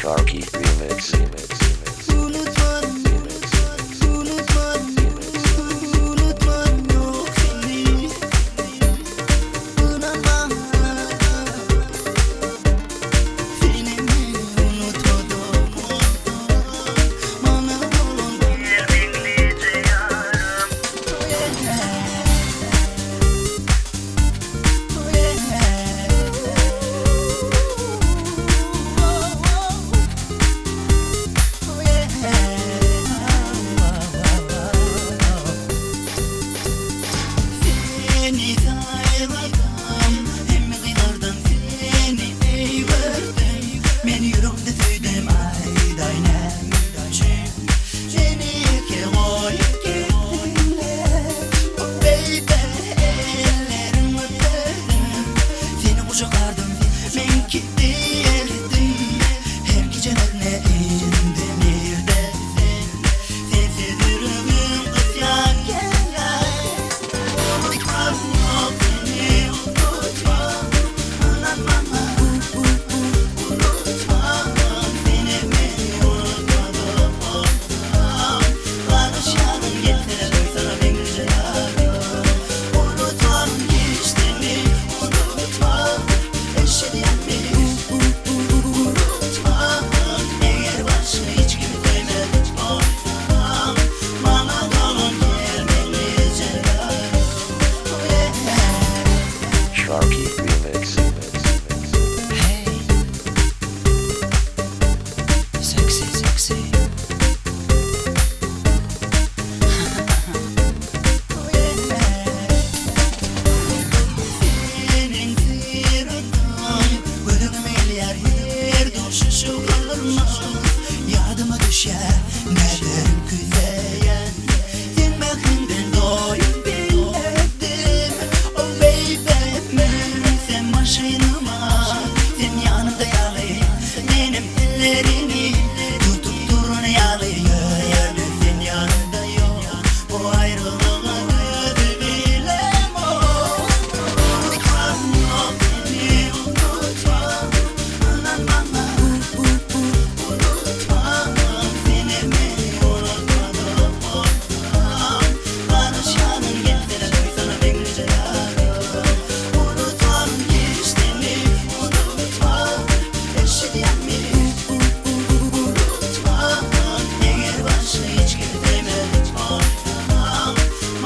Sharky Remix. Remix. Unutmadım, unutmadım, unutmadım yok seni. İnan bana, seni unutmadım. Bana dolan gel yarım. Oh yeah, oh yeah. Oh, oh. Oh yeah. Seni saymadım, hem kıylardan seni eyverdim. Beni yüreğimde söyledim, ay day ne Seni ki koyup gittin Oh baby, ellerim öperdim. Seni kucaklardım, men ki değildim. Her gecelerine indim neredesin? Sensiz yüreğim kısyan gel. Unutmam yok seni unutmam. İnan bana unutmam. Seni beni unutmadım olsam. Barışalım gelsene duysana ben güzel yarım. Unutmam geçtiğimi unutmam. Eşeğen mi unutmam. Eğer başka hiç kimseye olsam. Bana dolan gel beni yarım. Oh yeah. Sharky Remix. Hey, sexy, sexy. Oh yeah. Senin sıratın gözüme gelýär her duşuşup kalmaz. Yadıma düşer nedir küzeyen. Sen mehrinden doyup bilmedim. Oh baby, sen maşinıma, sen yanımda yalı. Benim ellerini tutup durun yalı. Yani sen yanımda yok. Bu ayrılığı gözü bilem Unutmam yok seni unutmam. İnan bana unutmam. Seni beni unutmadım olsam. Barışalım gelsene duysana ben güzel yarım. Unutmam geçtiğimi unutmam. Eşeğen mi unutmam. Eğer başka hiç kimseye olsam.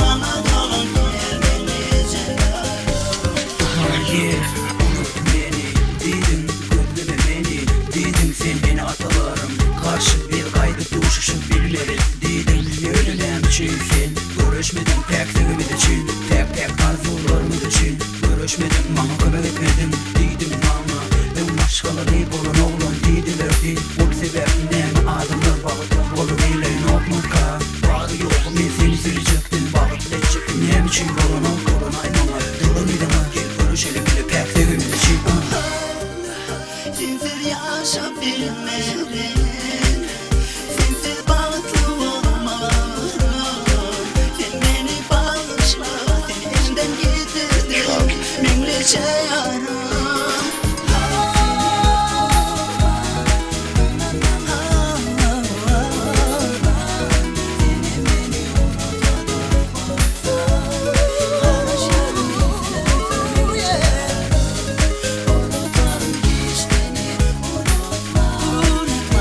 Bana dolan gel beni yarım. Yeah, unut beni diýdiň gözleme meni diýdiň sen meni atalarym garşy bir gaýdyp duşuşup bilmeris diýdiň ýöne näme üçin sen görüşmediň päk söýgimiz üçin päk päk arzuwlarymyz üçin görüşmediň maňa kömek etmediň diýdiň maňa öň maşgalaly bolan oglan diýdiler diý ol sebäpli näme adamlar bagtly bolup eýlenokmyka bary ýogy men seni söýjekdim bagtly etjekdim näme üçin bolanok bolanaý maňa dolan yzyňa gel görüşeli bile päk söýgimiz üçin Sensiz yaşa bilmedim. Sensiz bagtly olmadım. Sen beni bağışla, sen elimden getirdin. Meňleşe yarım. Seni beni unutmadım Unutmam geçtiğini unutma.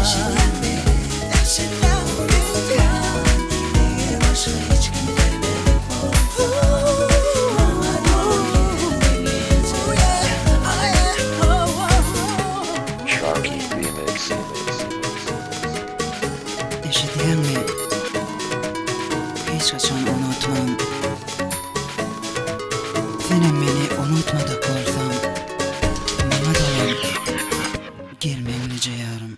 Eşinden beni, eşinden beni. Eğer başka hiç kimse Sharky Remix. Eşidýäňmi? Hiç haçan unutmam. Senem meni unutmadyk bolsaň, maňa dolan gelmeňlije ýarym.